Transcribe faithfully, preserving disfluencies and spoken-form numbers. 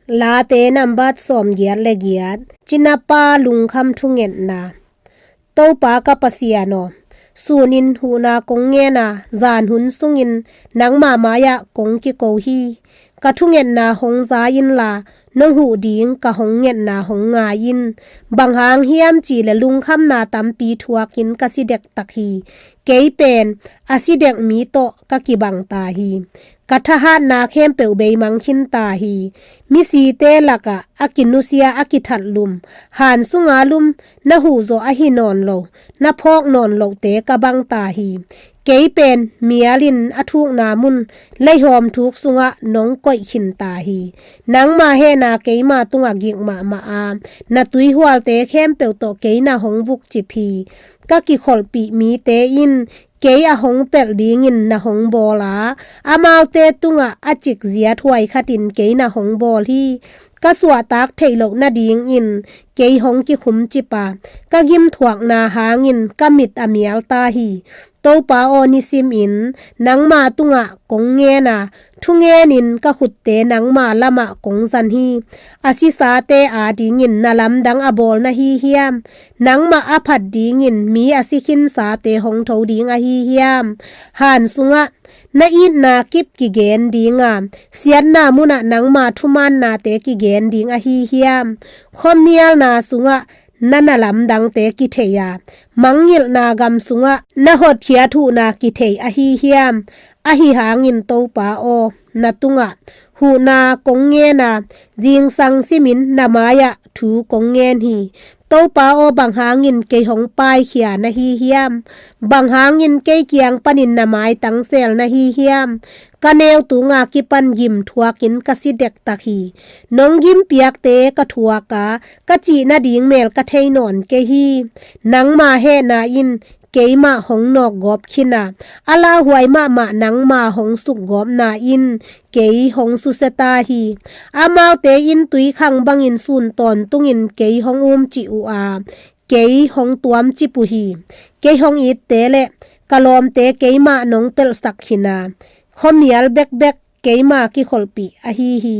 Late nambat sawmgiat le giat. Cinapa lungkham thungetna. Topa ka Pasian aw, sunin huhna kong ngen a, zan hun sungin nangma mai-ah kong kiko hi. Ka thungetna hong za inla, nong huh ding ka hong ngetna hong ngai in. Bang hang hiam cih leh lungkhamna tampi thuakin ka si dektak hi. Kei pen a si dek mi tawh ka kibang ta hi. Ka thahatna khempeuh beimang khin ta hi. Misite lakah a kinusia, a kithatlum, han sunga lum, na huhzawh ahi nawn lo, na phawk nawn lohte ka bang ta hi. Kei pen mialin a thukna mun leihawm thuk sungah nong koih khin ta hi. Nangma hehna keima tungah gik mahmah a, na tuihualte khempeuh tawh kei na hong vukcip hi. Ka kikholhpih mite in kei a hong pelh dingin na hong bawl a, amaute tungah a cikzia thuai khatin kei na hong bawl hi. Ka suahtak theih loh nadingin kei hong kikhumcip a, ka gimthuakna hangin ka mit a mial ta hi. Topa aw, nisimin nangma tungah kong ngen a, thungenin ka khutte nangma lamah kong zan hi. A sisate adingin na lamdang a bawl na hi hiam? Nangmah a phat dingin mi a si khinsate hong tho ding ahi hiam? Han sungah na itna kip kigen ding a, siatna munah nangma thumannate kigen ding ahi hiam? Khuamialna sungah na na lamdangte kithei a, mangngilhna gam sungah na hotkhiat huhna kithei ahi hiam? Ahi hangin Topa aw, na tungah huhna kong ngen a, zingsang simin na mai-ah thu kong ngen hi. Topa aw, bang hangin kei hong paikhia na hi hiam? Bang hangin kei kiang panin na maitang sel na hi hiam? Ka neu tunga kipan gim thuakin ka si dektak hi. Nong gimpiakte ka thuak a, ka cih nading mel ka thei nawn kei hi. Nangma hehna in keimah hong nawkgawp khin a, a lauhuai mahmah nangma hong sukgawpna in kei hong susia ta hi. Amaute in tuikhang bangin sun tawntungin kei hong umcih uh a, kei hong tuamcip uh hi. Kei hong itte le ka lawmte keimah nong pelhsak khin a, khuamial bekbek keima kikholhpih ahi hi.